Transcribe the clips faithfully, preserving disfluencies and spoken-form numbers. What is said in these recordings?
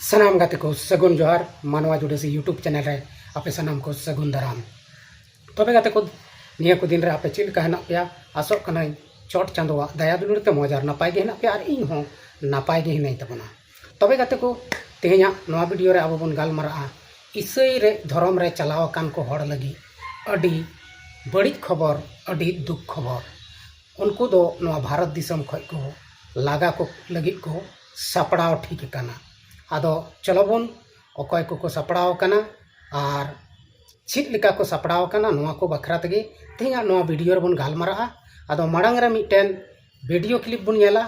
ᱥᱟᱱᱟᱢ ᱜᱟᱛᱮ ᱠᱚ ᱥᱟᱹᱜᱩᱱ ᱡᱚᱦᱟᱨ, ᱢᱟᱱᱣᱟ ᱡᱩᱰᱟᱹᱥᱤ YouTube ᱪᱮᱱᱮᱞ ᱨᱮ ᱟᱯᱮ ᱥᱟᱱᱟᱢ ᱠᱚ ᱥᱟᱹᱜᱩᱱ ᱫᱟᱨᱟᱢ᱾ ᱛᱚᱵᱮ ᱜᱟᱛᱮ ᱠᱚ, ᱱᱤᱭᱟᱹ ᱠᱚ ᱫᱤᱱ ᱨᱮ ᱟᱯᱮ ᱪᱮᱫ ᱞᱮᱠᱟ ᱦᱮᱱᱟᱜ ᱯᱮᱭᱟ? ᱟᱥᱚᱜ ᱠᱟᱹᱱᱟᱹᱧ ᱪᱚᱴ ᱪᱟᱸᱫᱳᱣᱟᱜ ᱫᱟᱭᱟ ᱫᱩᱞᱟᱹᱲ ᱛᱮ ᱢᱚᱡᱽ ᱟᱨ ᱱᱟᱯᱟᱭ ᱜᱮ ᱦᱮᱱᱟᱜ ᱯᱮᱭᱟ ᱟᱨ ᱤᱧ ᱦᱚᱸ ᱱᱟᱯᱟᱭ ᱜᱮ ᱦᱤᱱᱟᱹᱧ ᱛᱟᱵᱚᱱᱟ᱾ ᱛᱚᱵᱮ ᱜᱟᱛᱮ ᱠᱚ, ᱛᱮᱦᱮᱧᱟᱜ ᱱᱚᱣᱟ ᱵᱷᱤᱰᱤᱭᱳ ᱨᱮ ᱟᱵᱚ ᱵᱚᱱ ᱜᱟᱞᱢᱟᱨᱟᱜᱼᱟ ᱤᱥᱟᱹᱭ ᱨᱮ ᱫᱷᱚᱨᱚᱢ ᱨᱮ ᱪᱟᱞᱟᱣ ᱟᱠᱟᱱ ᱠᱚ ᱦᱚᱲ ᱞᱟᱹᱜᱤᱫ ᱟᱹᱰᱤ ᱵᱟᱹᱲᱤᱡ ᱠᱷᱚᱵᱚᱨ, ᱟᱹᱰᱤ ᱫᱩᱠ ᱠᱷᱚᱵᱚᱨ᱾ ᱩᱱᱠᱩ ᱫᱚ ᱱᱚᱣᱟ ᱵᱷᱟᱨᱚᱛ ᱫᱤᱥᱚᱢ ᱠᱷᱚᱱ ᱠᱚ ᱞᱟᱜᱟ ᱠᱚ ᱞᱟᱹᱜᱤᱫ ᱠᱚ ᱥᱟᱯᱲᱟᱣ ᱴᱷᱤᱠ ᱟᱠᱟᱱᱟ᱾ ᱟᱫᱚ ᱪᱚᱞᱚ ᱵᱚᱱ, ᱚᱠᱚᱭ ᱠᱚᱠᱚ ᱥᱟᱯᱲᱟᱣ ᱟᱠᱟᱱᱟ ᱟᱨ ᱪᱮᱫ ᱞᱮᱠᱟ ᱠᱚ ᱥᱟᱯᱲᱟᱣ ᱟᱠᱟᱱᱟ, ᱱᱚᱣᱟ ᱠᱚ ᱵᱟᱠᱷᱨᱟ ᱛᱮᱜᱮ ᱛᱮᱦᱮᱧᱟᱜ ᱱᱚᱣᱟ ᱵᱷᱤᱰᱤᱭᱳ ᱨᱮᱵᱚᱱ ᱜᱟᱞᱢᱟᱨᱟᱜᱼᱟ᱾ ᱟᱫᱚ ᱢᱟᱲᱟᱝ ᱨᱮ ᱢᱤᱫᱴᱮᱱ ᱵᱷᱤᱰᱤᱭᱳ ᱠᱞᱤᱯ ᱵᱚᱱ ᱧᱮᱞᱟ,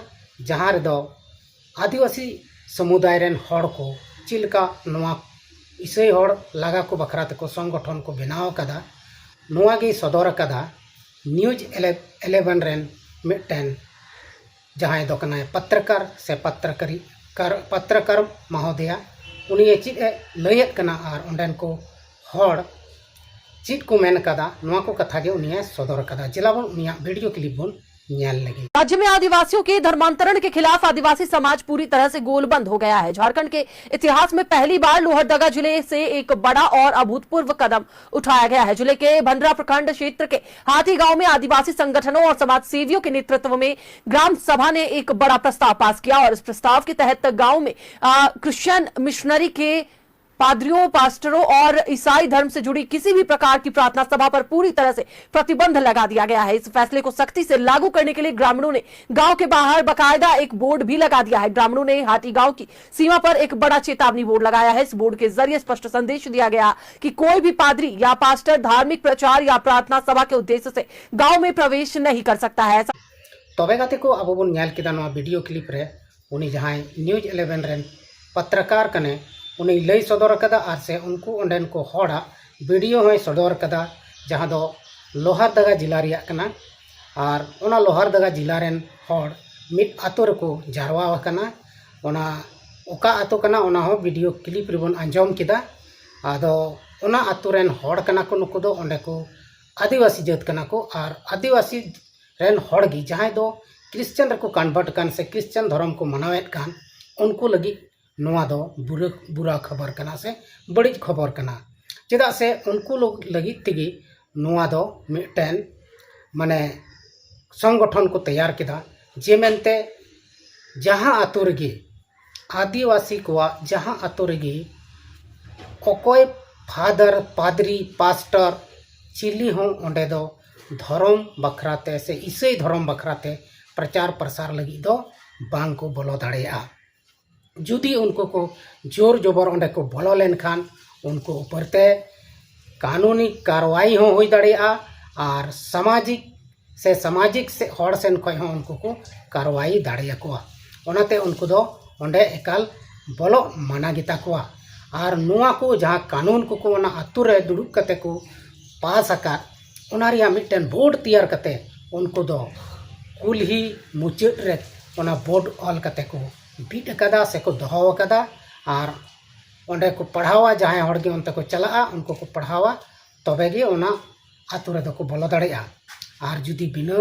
ᱡᱟᱦᱟᱸ ᱨᱮᱫᱚ ᱟᱹᱫᱤᱵᱟᱹᱥᱤ ᱥᱚᱢᱩᱫᱟᱭ ᱨᱮᱱ ᱦᱚᱲ ᱠᱚ ᱪᱮᱫ ᱞᱮᱠᱟ ᱱᱚᱣᱟ ᱤᱥᱟᱹᱭ ᱦᱚᱲ ᱞᱟᱜᱟ ᱠᱚ ᱵᱟᱠᱷᱨᱟ ᱛᱮᱠᱚ ᱥᱚᱝᱜᱚᱴᱷᱚᱱ ᱠᱚ ᱵᱮᱱᱟᱣ ᱟᱠᱟᱫᱟ, ᱱᱚᱣᱟ ᱜᱮᱭ ᱥᱚᱫᱚᱨ ᱟᱠᱟᱫᱟ ᱱᱤᱭᱩᱡᱽ ᱤᱞᱮᱵᱷᱮᱱ ᱨᱮᱱ ᱢᱤᱫᱴᱮᱱ, ᱡᱟᱦᱟᱸᱭ ᱫᱚ ᱠᱟᱱᱟᱭ ᱯᱟᱛᱨᱟᱠᱟᱨ ᱥᱮ ᱯᱟᱛᱨᱟᱠᱟᱨᱤ ᱠᱟᱨ-, ᱯᱟᱛᱨᱟᱠᱟᱨ ᱢᱟᱦᱳᱫᱮᱭᱟ᱾ ᱩᱱᱤ ᱪᱮᱫ ᱮ ᱞᱟᱹᱭᱮᱫ ᱠᱟᱱᱟ ᱟᱨ ᱚᱸᱰᱮᱱ ᱠᱚ ᱦᱚᱲ ᱪᱮᱫ ᱠᱚ ᱢᱮᱱ ᱠᱟᱫᱟ, ᱱᱚᱣᱟ ᱠᱚ ᱠᱟᱛᱷᱟ ᱜᱮ ᱩᱱᱤᱭᱮ ᱥᱚᱫᱚᱨ ᱠᱟᱫᱟ᱾ ᱪᱮᱞᱟ ᱵᱚᱱ ᱩᱱᱤᱭᱟᱜ ᱵᱷᱤᱰᱤᱭᱳ ᱠᱞᱤᱯ ᱵᱚᱱ ᱧᱮᱞ ᱞᱮᱜᱮ᱾ राज्य में आदिवासियों के धर्मांतरण के खिलाफ आदिवासी समाज पूरी तरह से गोलबंद हो गया है। झारखंड के इतिहास में पहली बार लोहरदगा जिले से एक बड़ा और अभूतपूर्व कदम उठाया गया है। जिले के भंडरा प्रखंड क्षेत्र के हाथी गांव में आदिवासी संगठनों और समाज सेवियों के नेतृत्व में ग्राम सभा ने एक बड़ा प्रस्ताव पास किया और इस प्रस्ताव के तहत गांव में, आ, क्रिश्चियन मिशनरी के पादरियों, पास्टरों और ईसाई धर्म से जुड़ी किसी भी प्रकार की प्रार्थना सभा पर पूरी तरह से प्रतिबंध लगा दिया गया है। इस फैसले को सख्ती से लागू करने के लिए ग्रामीणों ने गांव के बाहर बाकायदा एक बोर्ड भी लगा दिया है। ग्रामीणों ने हाथी गांव की सीमा पर एक बड़ा चेतावनी बोर्ड लगाया है। इस बोर्ड के जरिए स्पष्ट संदेश दिया गया कि कोई भी पादरी या पास्टर धार्मिक प्रचार या प्रार्थना सभा के उद्देश्य से गांव में प्रवेश नहीं कर सकता है। ᱛᱚᱵᱮ ᱜᱟᱛᱮ ᱠᱚ, ᱟᱵᱚ ᱵᱚᱱ ᱧᱮᱞ ᱠᱮᱫᱟ ᱱᱚᱣᱟ ᱵᱷᱤᱰᱤᱭᱳ ᱠᱞᱤᱯ ᱨᱮ ᱩᱱᱤ ᱡᱟᱦᱟᱸᱭ ᱱᱤᱭᱩᱡᱽ ᱤᱞᱮᱵᱷᱮᱱ ᱨᱮᱱ ᱯᱟᱛᱨᱟᱠᱟᱨ ᱠᱟᱱᱟᱭ, ᱩᱱᱤᱭ ᱞᱟᱹᱭ ᱥᱚᱫᱚᱨ ᱟᱠᱟᱫᱟ ᱟᱨ ᱥᱮ ᱩᱱᱠᱩ ᱚᱸᱰᱮᱱ ᱠᱚ ᱦᱚᱲᱟᱜ ᱵᱷᱤᱰᱤᱭᱳ ᱦᱚᱸᱭ ᱥᱚᱫᱚᱨ ᱟᱠᱟᱫᱟ, ᱡᱟᱦᱟᱸ ᱫᱚ ᱞᱳᱦᱟᱨᱫᱟᱜᱟ ᱡᱮᱞᱟ ᱨᱮᱭᱟᱜ ᱠᱟᱱᱟ᱾ ᱟᱨ ᱚᱱᱟ ᱞᱳᱦᱟᱨᱫᱟᱜᱟ ᱡᱮᱞᱟ ᱨᱮᱱ ᱦᱚᱲ ᱢᱤᱫ ᱟᱛᱳ ᱨᱮᱠᱚ ᱡᱟᱨᱣᱟ ᱟᱠᱟᱱᱟ᱾ ᱚᱱᱟ ᱚᱠᱟ ᱟᱛᱳ ᱠᱟᱱᱟ, ᱚᱱᱟ ᱦᱚᱸ ᱵᱷᱤᱰᱤᱭᱳ ᱠᱞᱤᱯ ᱨᱮᱵᱚᱱ ᱟᱸᱡᱚᱢ ᱠᱮᱫᱟ᱾ ᱟᱫᱚ ᱚᱱᱟ ᱟᱛᱳ ᱨᱮᱱ ᱦᱚᱲ ᱠᱟᱱᱟ ᱠᱚ ᱱᱩᱠᱩ ᱫᱚ, ᱚᱸᱰᱮ ᱠᱚ ᱟᱹᱫᱤᱵᱟᱹᱥᱤ ᱡᱟᱹᱛ ᱠᱟᱱᱟ ᱠᱚ᱾ ᱟᱨ ᱟᱹᱫᱤᱵᱟᱹᱥᱤ ᱨᱮᱱ ᱦᱚᱲ ᱜᱮ ᱡᱟᱦᱟᱸᱭ ᱫᱚ ᱠᱨᱤᱥᱪᱟᱱ ᱨᱮᱠᱚ ᱠᱚᱱᱵᱷᱟᱨᱴ ᱟᱠᱟᱱ ᱥᱮ ᱠᱨᱤᱥᱪᱟᱱ ᱫᱷᱚᱨᱚᱢ ᱠᱚ ᱢᱟᱱᱟᱣᱮᱫ ᱠᱟᱱ, ᱩᱱᱠᱩ ᱞᱟᱹᱜᱤᱫ ᱱᱚᱣᱟ ᱫᱚ ᱵᱩᱨᱟᱹ ᱵᱩᱨᱟ ᱠᱷᱚᱵᱚᱨ ᱠᱟᱱᱟ ᱥᱮ ᱵᱟᱹᱲᱤᱡ ᱠᱷᱚᱵᱚᱨ ᱠᱟᱱᱟ᱾ ᱪᱮᱫᱟᱜ ᱥᱮ ᱩᱱᱠᱩ ᱞᱟᱹᱜᱤᱫ ᱛᱮᱜᱮ ᱱᱚᱣᱟ ᱫᱚ ᱢᱤᱫᱴᱮᱱ ᱢᱟᱱᱮ ᱥᱚᱝᱜᱚᱴᱷᱚᱱ ᱠᱚ ᱛᱮᱭᱟᱨ ᱠᱮᱫᱟ, ᱡᱮ ᱢᱮᱱᱛᱮ ᱡᱟᱦᱟᱸ ᱟᱛᱳ ᱨᱮᱜᱮ ᱟᱹᱫᱤᱵᱟᱹᱥᱤ ᱠᱚᱣᱟᱜ ᱡᱟᱦᱟᱸ ᱟᱛᱳ ᱨᱮᱜᱮ ᱚᱠᱚᱭ ᱯᱷᱟᱫᱟᱨ, ᱯᱟᱫᱽᱨᱤ, ᱯᱟᱥᱴᱚᱨ ᱪᱤᱞᱤ ᱦᱚᱸ ᱚᱸᱰᱮ ᱫᱚ ᱫᱷᱚᱨᱚᱢ ᱵᱟᱠᱷᱨᱟ ᱛᱮ ᱥᱮ ᱤᱥᱟᱹᱭ ᱫᱷᱚᱨᱚᱢ ᱵᱟᱠᱷᱨᱟ ᱛᱮ ᱯᱨᱚᱪᱟᱨ ᱯᱨᱚᱥᱟᱨ ᱞᱟᱹᱜᱤᱫ ᱫᱚ ᱵᱟᱝ ᱠᱚ ᱵᱚᱞᱚ ᱫᱟᱲᱮᱭᱟᱜᱼᱟ᱾ ᱡᱩᱫᱤ ᱩᱱᱠᱩ ᱠᱚ ᱡᱳᱨ ᱡᱚᱵᱚᱨ ᱚᱸᱰᱮ ᱠᱚ ᱵᱚᱞᱚ ᱞᱮᱱᱠᱷᱟᱱ ᱩᱱᱠᱩ ᱩᱯᱚᱨ ᱛᱮ ᱠᱟᱹᱱᱩᱱᱤ ᱠᱟᱨᱣᱟᱭ ᱦᱚᱸ ᱦᱩᱭ ᱫᱟᱲᱮᱭᱟᱜᱼᱟ ᱟᱨ ᱥᱟᱢᱟᱡᱤᱠ ᱥᱮ ᱥᱟᱢᱟᱡᱤᱠ ᱥᱮ ᱦᱚᱲ ᱥᱮᱱ ᱠᱷᱚᱱ ᱦᱚᱸ ᱩᱱᱠᱩ ᱠᱚ ᱠᱟᱨᱣᱟᱭ ᱫᱟᱲᱮᱭᱟᱠᱚᱣᱟ᱾ ᱚᱱᱟᱛᱮ ᱩᱱᱠᱩ ᱫᱚ ᱚᱸᱰᱮ ᱮᱠᱟᱞ ᱵᱚᱞᱚᱜ ᱢᱟᱱᱟ ᱜᱮᱛᱟ ᱠᱚᱣᱟ᱾ ᱟᱨ ᱱᱚᱣᱟ ᱠᱚ ᱡᱟᱦᱟᱸ ᱠᱟᱹᱱᱩᱱ ᱠᱚᱠᱚ ᱚᱱᱟ ᱟᱛᱳ ᱨᱮ ᱫᱩᱲᱩᱵ ᱠᱟᱛᱮ ᱠᱚ ᱯᱟᱥ ᱟᱠᱟᱫ, ᱚᱱᱟ ᱨᱮᱭᱟᱜ ᱢᱤᱫᱴᱮᱱ ᱵᱳᱨᱰ ᱛᱮᱭᱟᱨ ᱠᱟᱛᱮ ᱩᱱᱠᱩ ᱫᱚ ᱠᱩᱞᱦᱤ ᱢᱩᱪᱟᱹᱫ ᱨᱮ ᱚᱱᱟ ᱵᱳᱨᱰ ᱚᱞ ᱠᱟᱛᱮ ᱠᱚ ᱵᱤᱫ ᱟᱠᱟᱫᱟ ᱥᱮᱠᱚ ᱫᱚᱦᱚ ᱟᱠᱟᱫᱟ᱾ ᱟᱨ ᱚᱸᱰᱮ ᱠᱚ ᱯᱟᱲᱦᱟᱣᱟ, ᱡᱟᱦᱟᱸᱭ ᱦᱚᱲ ᱜᱮ ᱚᱱᱛᱮ ᱠᱚ ᱪᱟᱞᱟᱜᱼᱟ ᱩᱱᱠᱩ ᱠᱚ ᱯᱟᱲᱦᱟᱣᱟ, ᱛᱚᱵᱮ ᱜᱮ ᱚᱱᱟ ᱟᱛᱳ ᱨᱮᱫᱚ ᱠᱚ ᱵᱚᱞᱚ ᱫᱟᱲᱮᱭᱟᱜᱼᱟ᱾ ᱟᱨ ᱡᱩᱫᱤ ᱵᱤᱱᱟᱹ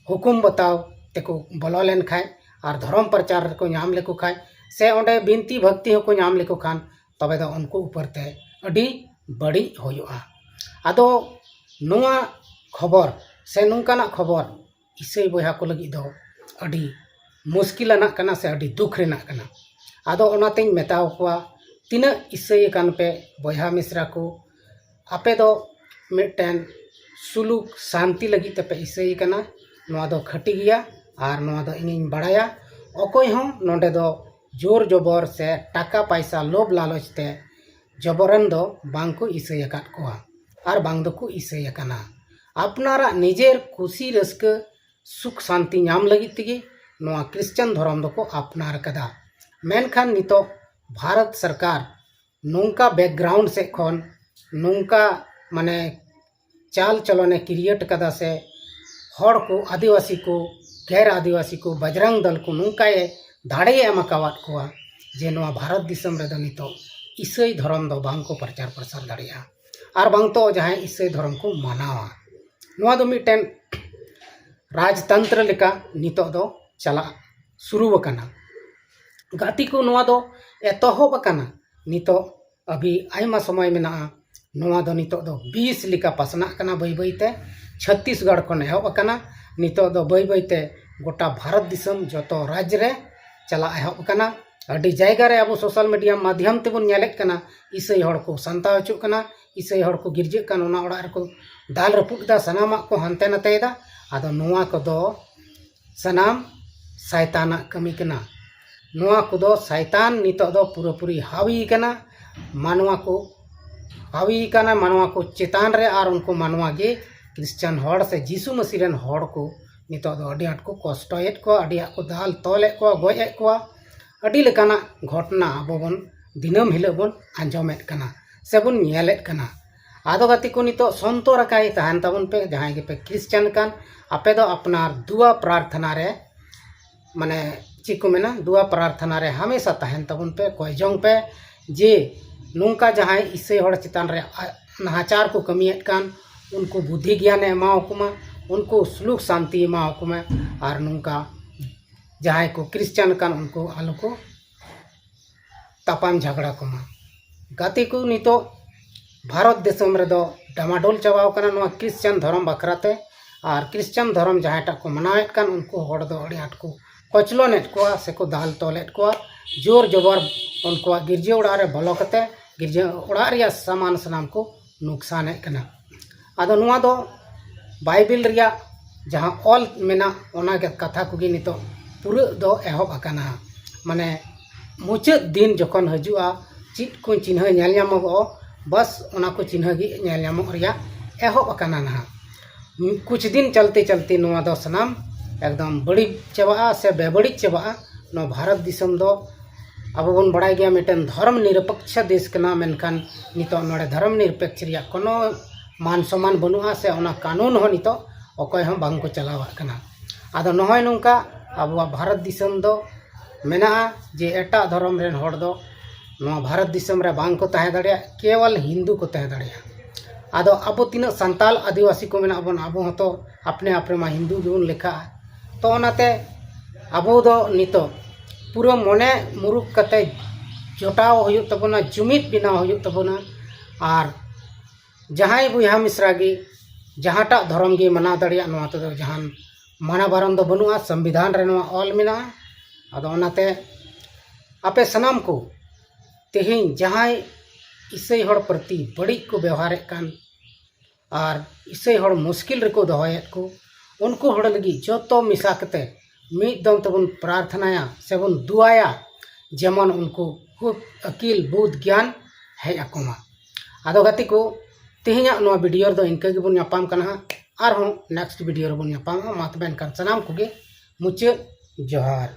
ᱦᱩᱠᱩᱢ ᱵᱟᱛᱟᱣ ᱛᱮᱠᱚ ᱵᱚᱞᱚ ᱞᱮᱱ ᱠᱷᱟᱡ ᱟᱨ ᱫᱷᱚᱨᱚᱢ ᱯᱨᱚᱪᱟᱨ ᱨᱮᱠᱚ ᱧᱟᱢ ᱞᱮᱠᱚ ᱠᱷᱟᱡ ᱥᱮ ᱚᱸᱰᱮ ᱵᱤᱱᱛᱤ ᱵᱷᱚᱠᱛᱤ ᱦᱚᱸᱠᱚ ᱧᱟᱢ ᱞᱮᱠᱚ ᱠᱷᱟᱱ, ᱛᱚᱵᱮ ᱫᱚ ᱩᱱᱠᱩ ᱩᱯᱚᱨ ᱛᱮ ᱟᱹᱰᱤ ᱵᱟᱹᱲᱤᱡ ᱦᱩᱭᱩᱜᱼᱟ᱾ ᱟᱫᱚ ᱱᱚᱣᱟ ᱠᱷᱚᱵᱚᱨ ᱥᱮ ᱱᱚᱝᱠᱟᱱᱟᱜ ᱠᱷᱚᱵᱚᱨ ᱤᱥᱟᱹᱭ ᱵᱚᱭᱦᱟ ᱠᱚ ᱞᱟᱹᱜᱤᱫ ᱫᱚ ᱟᱹᱰᱤ ᱢᱩᱥᱠᱤᱞ ᱟᱱᱟᱜ ᱠᱟᱱᱟ ᱥᱮ ᱟᱹᱰᱤ ᱫᱩᱠ ᱨᱮᱱᱟᱜ ᱠᱟᱱᱟ᱾ ᱟᱫᱚ ᱚᱱᱟᱛᱮᱧ ᱢᱮᱛᱟᱣ ᱠᱚᱣᱟ, ᱛᱤᱱᱟᱹᱜ ᱤᱥᱟᱹᱭ ᱟᱠᱟᱱ ᱯᱮ ᱵᱚᱭᱦᱟ ᱢᱤᱥᱨᱟ ᱠᱚ, ᱟᱯᱮ ᱫᱚ ᱢᱤᱫᱴᱮᱱ ᱥᱩᱞᱩᱠ ᱥᱟᱱᱛᱤ ᱞᱟᱹᱜᱤᱫ ᱛᱮᱯᱮ ᱤᱥᱟᱹᱭ ᱠᱟᱱᱟ, ᱱᱚᱣᱟ ᱫᱚ ᱠᱷᱟᱹᱴᱤ ᱜᱮᱭᱟ᱾ ᱟᱨ ᱱᱚᱣᱟ ᱫᱚ ᱤᱧᱤᱧ ᱵᱟᱲᱟᱭᱟ, ᱚᱠᱚᱭ ᱦᱚᱸ ᱱᱚᱰᱮ ᱫᱚ ᱡᱳᱨ ᱡᱚᱵᱚᱨ ᱥᱮ ᱴᱟᱠᱟ ᱯᱟᱭᱥᱟ ᱞᱳᱵᱷ ᱞᱟᱞᱚᱪ ᱛᱮ ᱡᱚᱵᱚᱨᱟᱱ ᱫᱚ ᱵᱟᱝ ᱠᱚ ᱤᱥᱟᱹᱭ ᱟᱠᱟᱫ ᱠᱚᱣᱟ ᱟᱨ ᱵᱟᱝ ᱫᱚᱠᱚ ᱤᱥᱟᱹᱭ ᱟᱠᱟᱱᱟ᱾ ᱟᱯᱱᱟᱨᱟᱜ ᱱᱤᱡᱮᱨ ᱠᱩᱥᱤ ᱨᱟᱹᱥᱠᱟᱹ ᱥᱩᱠ ᱥᱟᱱᱛᱤ ᱧᱟᱢ ᱞᱟᱹᱜᱤᱫ ᱛᱮᱜᱮ ᱱᱚᱣᱟ ᱠᱨᱤᱥᱪᱟᱱ ᱫᱷᱚᱨᱚᱢ ᱫᱚᱠᱚ ᱟᱯᱱᱟᱨ ᱟᱠᱟᱫᱟ᱾ ᱢᱮᱱᱠᱷᱟᱱ ᱱᱤᱛᱚᱜ ᱵᱷᱟᱨᱚᱛ ᱥᱚᱨᱠᱟᱨ ᱱᱚᱝᱠᱟ ᱵᱮᱠᱜᱨᱟᱣᱩᱱᱰ ᱥᱮᱫ ᱠᱷᱚᱱ ᱱᱚᱝᱠᱟ ᱢᱟᱱᱮ ᱪᱟᱞ ᱪᱚᱞᱚᱱᱮ ᱠᱨᱤᱭᱮᱴ ᱠᱟᱫᱟ ᱥᱮ ᱦᱚᱲ ᱠᱚ, ᱟᱹᱫᱤᱵᱟᱹᱥᱤ ᱠᱚ, ᱜᱮᱨ ᱟᱹᱫᱤᱵᱟᱹᱥᱤ ᱠᱚ, ᱵᱟᱡᱽᱨᱟᱝ ᱫᱚᱞ ᱠᱚ ᱱᱚᱝᱠᱟᱭ ᱫᱟᱲᱮᱭ ᱮᱢ ᱟᱠᱟᱣᱟᱫ ᱠᱚᱣᱟ ᱡᱮ ᱱᱚᱣᱟ ᱵᱷᱟᱨᱚᱛ ᱫᱤᱥᱚᱢ ᱨᱮᱫᱚ ᱱᱤᱛᱚᱜ ᱤᱥᱟᱹᱭ ᱫᱷᱚᱨᱚᱢ ᱫᱚ ᱵᱟᱝ ᱠᱚ ᱯᱨᱚᱪᱟᱨ ᱯᱨᱚᱥᱟᱨ ᱫᱟᱲᱮᱭᱟᱜᱼᱟ᱾ ᱟᱨ ᱵᱟᱝ ᱛᱚ ᱡᱟᱦᱟᱸᱭ ᱤᱥᱟᱹᱭ ᱫᱷᱚᱨᱚᱢ ᱠᱚ ᱢᱟᱱᱟᱣᱟ, ᱱᱚᱣᱟ ᱫᱚ ᱢᱤᱫᱴᱮᱱ ᱨᱟᱡᱽᱛᱚᱱᱛᱨᱚ ᱞᱮᱠᱟ ᱱᱤᱛᱚᱜ ᱫᱚ ᱪᱟᱞᱟᱜ ᱥᱩᱨᱩ ᱟᱠᱟᱱᱟ᱾ ᱜᱟᱛᱮ ᱠᱚ, ᱱᱚᱣᱟ ᱫᱚ ᱮᱛᱚᱦᱚᱵ ᱟᱠᱟᱱᱟ, ᱱᱤᱛᱚᱜ ᱟᱹᱵᱤ ᱟᱭᱢᱟ ᱥᱚᱢᱚᱭ ᱢᱮᱱᱟᱜᱼᱟ᱾ ᱱᱚᱣᱟ ᱫᱚ ᱱᱤᱛᱚᱜ ᱫᱚ ᱵᱤᱥ ᱞᱮᱠᱟ ᱯᱟᱥᱱᱟᱜ ᱠᱟᱱᱟ ᱵᱟᱹᱭ ᱵᱟᱹᱭ ᱛᱮ᱾ ᱪᱷᱚᱛᱛᱤᱥᱜᱚᱲ ᱠᱷᱚᱱ ᱮᱦᱚᱵ ᱟᱠᱟᱱᱟ, ᱱᱤᱛᱚᱜ ᱫᱚ ᱵᱟᱹᱭ ᱵᱟᱹᱭ ᱛᱮ ᱜᱚᱴᱟ ᱵᱷᱟᱨᱚᱛ ᱫᱤᱥᱚᱢ ᱡᱚᱛᱚ ᱨᱟᱡᱽ ᱨᱮ ᱪᱟᱞᱟᱜ ᱮᱦᱚᱵ ᱟᱠᱟᱱᱟ᱾ ᱟᱹᱰᱤ ᱡᱟᱭᱜᱟ ᱨᱮ ᱟᱵᱚ ᱥᱳᱥᱟᱞ ᱢᱤᱰᱤᱭᱟ ᱢᱟᱫᱽᱫᱷᱚᱢ ᱛᱮᱵᱚᱱ ᱧᱮᱞᱮᱫ ᱠᱟᱱᱟ, ᱤᱥᱟᱹᱭ ᱦᱚᱲ ᱠᱚ ᱥᱟᱱᱛᱟᱣ ᱦᱚᱪᱚᱜ ᱠᱟᱱᱟ, ᱤᱥᱟᱹᱭ ᱦᱚᱲ ᱠᱚ ᱜᱤᱨᱡᱟᱹᱜ ᱠᱟᱱ, ᱚᱱᱟ ᱚᱲᱟᱜ ᱨᱮᱠᱚ ᱫᱟᱞ ᱨᱟᱹᱯᱩᱫ ᱮᱫᱟ, ᱥᱟᱱᱟᱢᱟᱜ ᱠᱚ ᱦᱟᱱᱛᱮ ᱱᱟᱛᱮᱭᱮᱫᱟ᱾ ᱟᱫᱚ ᱱᱚᱣᱟ ᱠᱚᱫᱚ ᱥᱟᱱᱟᱢ ᱥᱟᱭᱛᱟᱱᱟᱜ ᱠᱟᱹᱢᱤ ᱠᱟᱱᱟ᱾ ᱱᱚᱣᱟ ᱠᱚᱫᱚ ᱥᱟᱭᱛᱟᱱ ᱱᱤᱛᱚᱜ ᱫᱚ ᱯᱩᱨᱟᱹᱯᱩᱨᱤ ᱦᱟᱣᱤ ᱠᱟᱱᱟ ᱢᱟᱱᱣᱟ ᱠᱚ, ᱦᱟᱣᱤ ᱠᱟᱱᱟ ᱢᱟᱱᱣᱟ ᱠᱚ ᱪᱮᱛᱟᱱ ᱨᱮ᱾ ᱟᱨ ᱩᱱᱠᱩ ᱢᱟᱱᱣᱟ ᱜᱮ ᱠᱷᱨᱤᱥᱪᱟᱱ ᱦᱚᱲ ᱥᱮ ᱡᱤᱥᱩ ᱢᱟᱹᱥᱤ ᱨᱮᱱ ᱦᱚᱲ ᱠᱚ ᱱᱤᱛᱚᱜ ᱫᱚ ᱟᱹᱰᱤ ᱟᱸᱴ ᱠᱚ ᱠᱚᱥᱴᱚᱭᱮᱫ ᱠᱚᱣᱟ, ᱟᱹᱰᱤ ᱟᱸᱴ ᱠᱚ ᱫᱟᱞ ᱛᱚᱞᱮᱫ ᱠᱚᱣᱟ, ᱜᱚᱡ ᱮᱫ ᱠᱚᱣᱟ᱾ ᱟᱹᱰᱤ ᱞᱮᱠᱟᱱᱟᱜ ᱜᱷᱚᱴᱚᱱᱟ ᱟᱵᱚ ᱵᱚᱱ ᱫᱤᱱᱟᱹᱢ ᱦᱤᱞᱳᱜ ᱵᱚᱱ ᱟᱸᱡᱚᱢᱮᱫ ᱠᱟᱱᱟ ᱥᱮᱵᱚᱱ ᱧᱮᱞᱮᱫ ᱠᱟᱱᱟ᱾ ᱟᱫᱚ ᱜᱟᱛᱮ ᱠᱚ, ᱱᱤᱛᱚᱜ ᱥᱚᱱᱛᱚᱨ ᱟᱠᱟᱭ ᱛᱟᱦᱮᱱ ᱛᱟᱵᱚᱱ ᱯᱮ, ᱡᱟᱦᱟᱸᱭ ᱜᱮᱯᱮ ᱠᱷᱨᱤᱥᱪᱟᱱ ᱠᱟᱱ, ᱟᱯᱮ ᱫᱚ ᱟᱯᱱᱟᱨ ᱫᱩᱣᱟ ᱯᱨᱟᱨᱛᱷᱚᱱᱟ ᱨᱮ, ᱢᱟᱱᱮ ᱪᱮᱫ ᱠᱚ ᱢᱮᱱᱟ, ᱫᱩᱣᱟ ᱯᱨᱟᱨᱛᱷᱚᱱᱟ ᱨᱮ ᱦᱟᱢᱮᱥᱟ ᱛᱟᱦᱮᱱ ᱛᱟᱵᱚᱱ ᱯᱮ, ᱠᱚᱭ ᱡᱚᱝ ᱯᱮ ᱡᱮ ᱱᱚᱝᱠᱟ ᱡᱟᱦᱟᱸᱭ ᱤᱥᱟᱹᱭ ᱦᱚᱲ ᱪᱮᱛᱟᱱ ᱨᱮ ᱟ-, ᱱᱟᱦᱟᱪᱟᱨ ᱠᱚ ᱠᱟᱹᱢᱤᱭᱮᱫ ᱠᱟᱱ, ᱩᱱᱠᱩ ᱵᱩᱫᱽᱫᱷᱤ ᱜᱮᱭᱟᱱᱮ ᱮᱢᱟᱣᱟᱠᱚ ᱢᱟ, ᱩᱱᱠᱩ ᱥᱩᱞᱩᱠ ᱥᱟᱱᱛᱤ ᱮᱢᱟᱣᱟᱠᱚ ᱢᱟ, ᱟᱨ ᱱᱚᱝᱠᱟ ᱡᱟᱦᱟᱸᱭ ᱠᱚ ᱠᱷᱨᱤᱥᱪᱟᱱ ᱠᱟᱱ ᱩᱱᱠᱩ ᱟᱞᱚ ᱠᱚ ᱛᱟᱯᱟᱢ ᱡᱷᱟᱜᱽᱲᱟ ᱠᱚᱢᱟ᱾ ᱜᱟᱛᱮ ᱠᱚ, ᱱᱤᱛᱚᱜ ᱵᱷᱟᱨᱚᱛ ᱫᱤᱥᱚᱢ ᱨᱮᱫᱚ ᱰᱟᱢᱟᱰᱳᱞ ᱪᱟᱵᱟᱣ ᱠᱟᱱᱟ ᱱᱚᱣᱟ ᱠᱷᱨᱤᱥᱪᱟᱱ ᱫᱷᱚᱨᱚᱢ ᱵᱟᱠᱷᱨᱟ ᱛᱮ᱾ ᱟᱨ ᱠᱷᱨᱤᱥᱪᱟᱱ ᱫᱷᱚᱨᱚᱢ ᱡᱟᱦᱟᱸᱭᱴᱟᱜ ᱠᱚ ᱢᱟᱱᱟᱣᱮᱫ ᱠᱟᱱ, ᱩᱱᱠᱩ ᱦᱚᱲ ᱫᱚ ᱟᱹᱰᱤ ᱟᱸᱴ ᱠᱚ ᱠᱚᱪᱞᱚᱱᱮᱫ ᱠᱚᱣᱟ ᱥᱮᱠᱚ ᱫᱟᱞ ᱛᱚᱞᱮᱫ ᱠᱚᱣᱟ᱾ ᱡᱳᱨ ᱡᱚᱵᱚᱨ ᱩᱱᱠᱩᱣᱟᱜ ᱜᱤᱨᱡᱟᱹ ᱚᱲᱟᱜ ᱨᱮ ᱵᱚᱞᱚ ᱠᱟᱛᱮ ᱜᱤᱨᱡᱟᱹ ᱚᱲᱟᱜ ᱨᱮᱭᱟᱜ ᱥᱟᱢᱟᱱ ᱥᱟᱱᱟᱢ ᱠᱚ ᱱᱩᱠᱥᱟᱱᱮᱫ ᱠᱟᱱᱟ᱾ ᱟᱫᱚ ᱱᱚᱣᱟ ᱫᱚ ᱵᱟᱭᱵᱮᱞ ᱨᱮᱭᱟᱜ ᱡᱟᱦᱟᱸ ᱚᱞ ᱢᱮᱱᱟᱜ, ᱚᱱᱟ ᱜᱮ ᱠᱟᱛᱷᱟ ᱠᱚᱜᱮ ᱱᱤᱛᱚᱜ ᱯᱩᱨᱟᱹᱜ ᱫᱚ ᱮᱦᱚᱵ ᱟᱠᱟᱱᱟ᱾ ᱢᱟᱱᱮ ᱢᱩᱪᱟᱹᱫ ᱫᱤᱱ ᱡᱚᱠᱷᱚᱱ ᱦᱤᱡᱩᱜᱼᱟ, ᱪᱮᱫ ᱠᱚ ᱪᱤᱱᱦᱟᱹ ᱧᱮᱞ ᱧᱟᱢᱚᱜᱚᱜᱼᱟ, ᱵᱟᱥ ᱚᱱᱟ ᱠᱚ ᱪᱤᱱᱦᱟᱹ ᱜᱮ ᱧᱮᱞ ᱧᱟᱢᱚᱜ ᱨᱮᱭᱟᱜ ᱮᱦᱚᱵ ᱟᱠᱟᱱᱟ ᱱᱟᱦᱟᱜ᱾ ᱠᱩᱪ ᱫᱤᱱ ᱪᱟᱞᱛᱮ ᱪᱟᱞᱛᱮ ᱱᱚᱣᱟ ᱫᱚ ᱥᱟᱱᱟᱢ ᱮᱠᱫᱚᱢ ᱵᱟᱹᱲᱤᱡ ᱪᱟᱵᱟᱜᱼᱟ ᱥᱮ ᱵᱮᱵᱟᱹᱲᱤᱡ ᱪᱟᱵᱟᱜᱼᱟ᱾ ᱱᱚᱣᱟ ᱵᱷᱟᱨᱚᱛ ᱫᱤᱥᱚᱢ ᱫᱚ ᱟᱵᱚ ᱵᱚᱱ ᱵᱟᱲᱟᱭ ᱜᱮᱭᱟ ᱢᱤᱫᱴᱮᱱ ᱫᱷᱚᱨᱚᱢ ᱱᱤᱨᱚᱯᱮᱠᱠᱷᱚ ᱫᱮᱥ ᱠᱟᱱᱟ, ᱢᱮᱱᱠᱷᱟᱱ ᱱᱤᱛᱚᱜ ᱱᱚᱰᱮ ᱫᱷᱚᱨᱚᱢ ᱱᱤᱨᱚᱯᱮᱠᱠᱷᱚ ᱨᱮᱭᱟᱜ ᱠᱳᱱᱳ ᱢᱟᱱ ᱥᱚᱢᱢᱟᱱ ᱵᱟᱹᱱᱩᱜᱼᱟ ᱥᱮ ᱚᱱᱟ ᱠᱟᱹᱱᱩᱱ ᱦᱚᱸ ᱱᱤᱛᱚᱜ ᱚᱠᱚᱭ ᱦᱚᱸ ᱵᱟᱝ ᱠᱚ ᱪᱟᱞᱟᱣᱟᱜ ᱠᱟᱱᱟ᱾ ᱟᱫᱚ ᱱᱚᱜᱼᱚᱭ ᱱᱚᱝᱠᱟ ᱟᱵᱚᱣᱟᱜ ᱵᱷᱟᱨᱚᱛ ᱫᱤᱥᱚᱢ ᱫᱚ ᱢᱮᱱᱟᱜᱼᱟ ᱡᱮ ᱮᱴᱟᱜ ᱫᱷᱚᱨᱚᱢ ᱨᱮᱱ ᱦᱚᱲ ᱫᱚ ᱱᱚᱣᱟ ᱵᱷᱟᱨᱚᱛ ᱫᱤᱥᱚᱢ ᱨᱮ ᱵᱟᱝ ᱠᱚ ᱛᱟᱦᱮᱸ ᱫᱟᱲᱮᱭᱟᱜᱼᱟ, ᱠᱮᱣᱚᱞ ᱦᱤᱱᱫᱩ ᱠᱚ ᱛᱟᱦᱮᱸ ᱫᱟᱲᱮᱭᱟᱜᱼᱟ᱾ ᱟᱫᱚ ᱟᱵᱚ ᱛᱤᱱᱟᱹᱜ ᱥᱟᱱᱛᱟᱞ ᱟᱹᱫᱤᱵᱟᱹᱥᱤ ᱠᱚ ᱢᱮᱱᱟᱜ ᱵᱚᱱ, ᱟᱵᱚ ᱦᱚᱸᱛᱚ ᱟᱯᱱᱮ ᱟᱯᱱᱮ ᱢᱟ ᱦᱤᱱᱫᱩ ᱜᱮᱵᱚᱱ ᱞᱮᱠᱷᱟᱜᱼᱟ᱾ ᱛᱚ ᱚᱱᱟᱛᱮ ᱟᱵᱚ ᱫᱚ ᱱᱤᱛᱚᱜ ᱯᱩᱨᱟᱹ ᱢᱚᱱᱮ ᱢᱩᱨᱩᱠ ᱠᱟᱛᱮ ᱡᱚᱴᱟᱣ ᱦᱩᱭᱩᱜ ᱛᱟᱵᱚᱱᱟ, ᱡᱩᱢᱤᱫ ᱵᱮᱱᱟᱣ ᱦᱩᱭᱩᱜ ᱛᱟᱵᱚᱱᱟ᱾ ᱟᱨ ᱡᱟᱦᱟᱸᱭ ᱵᱚᱭᱦᱟ ᱢᱤᱥᱨᱟ ᱜᱮ ᱡᱟᱦᱟᱸᱴᱟᱜ ᱫᱷᱚᱨᱚᱢ ᱜᱮ ᱢᱟᱱᱟᱣ ᱫᱟᱲᱮᱭᱟᱜ, ᱱᱚᱣᱟ ᱛᱮᱫᱚ ᱡᱟᱦᱟᱱ ᱢᱟᱱᱟ ᱵᱟᱨᱚᱱ ᱫᱚ ᱵᱟᱹᱱᱩᱜᱼᱟ, ᱥᱚᱝᱵᱤᱫᱷᱟᱱ ᱨᱮ ᱱᱚᱣᱟ ᱚᱞ ᱢᱮᱱᱟᱜᱼᱟ᱾ ᱟᱫᱚ ᱚᱱᱟᱛᱮ ᱟᱯᱮ ᱥᱟᱱᱟᱢ ᱠᱚ ᱛᱮᱦᱮᱧ ᱡᱟᱦᱟᱸᱭ ᱤᱥᱟᱹᱭ ᱦᱚᱲ ᱯᱨᱚᱛᱤ ᱵᱟᱹᱲᱤᱡ ᱠᱚ ᱵᱮᱣᱦᱟᱨᱮᱫ ᱠᱟᱱ ᱟᱨ ᱤᱥᱟᱹᱭ ᱦᱚᱲ ᱢᱩᱥᱠᱤᱞ ᱨᱮᱠᱚ ᱫᱚᱦᱚᱭᱮᱫ ᱠᱚ, ᱩᱱᱠᱩ ᱦᱚᱲ ᱞᱟᱹᱜᱤᱫ ᱡᱚᱛᱚ ᱢᱮᱥᱟ ᱠᱟᱛᱮ ᱢᱤᱫ ᱫᱚᱢ ᱛᱮᱵᱚᱱ ᱯᱨᱟᱨᱛᱷᱱᱟᱭᱟ ᱥᱮᱵᱚᱱ ᱫᱩᱣᱟᱭᱟ, ᱡᱮᱢᱚᱱ ᱩᱱᱠᱩ ᱦᱩᱫ ᱟᱹᱠᱤᱞ ᱵᱩᱫ ᱜᱮᱭᱟᱱ ᱦᱮᱡ ᱟᱠᱚ ᱢᱟ᱾ ᱟᱫᱚ ᱜᱟᱛᱮ ᱠᱚ, ᱛᱮᱦᱮᱧᱟᱜ ᱱᱚᱣᱟ ᱵᱷᱤᱰᱤᱭᱳ ᱨᱮᱫᱚ ᱤᱱᱠᱟᱹ ᱜᱮᱵᱚᱱ ᱧᱟᱯᱟᱢ ᱠᱟᱱᱟ ᱦᱟᱸᱜ᱾ ᱟᱨᱦᱚᱸ ᱱᱮᱠᱥᱴ ᱵᱷᱤᱰᱤᱭᱳ ᱨᱮᱵᱚᱱ ᱧᱟᱯᱟᱢᱚᱜᱼᱟ᱾ ᱢᱟ ᱛᱚᱵᱮ ᱮᱱᱠᱷᱟᱱ ᱥᱟᱱᱟᱢ ᱠᱚᱜᱮ ᱢᱩᱪᱟᱹᱫ ᱡᱚᱦᱟᱨ᱾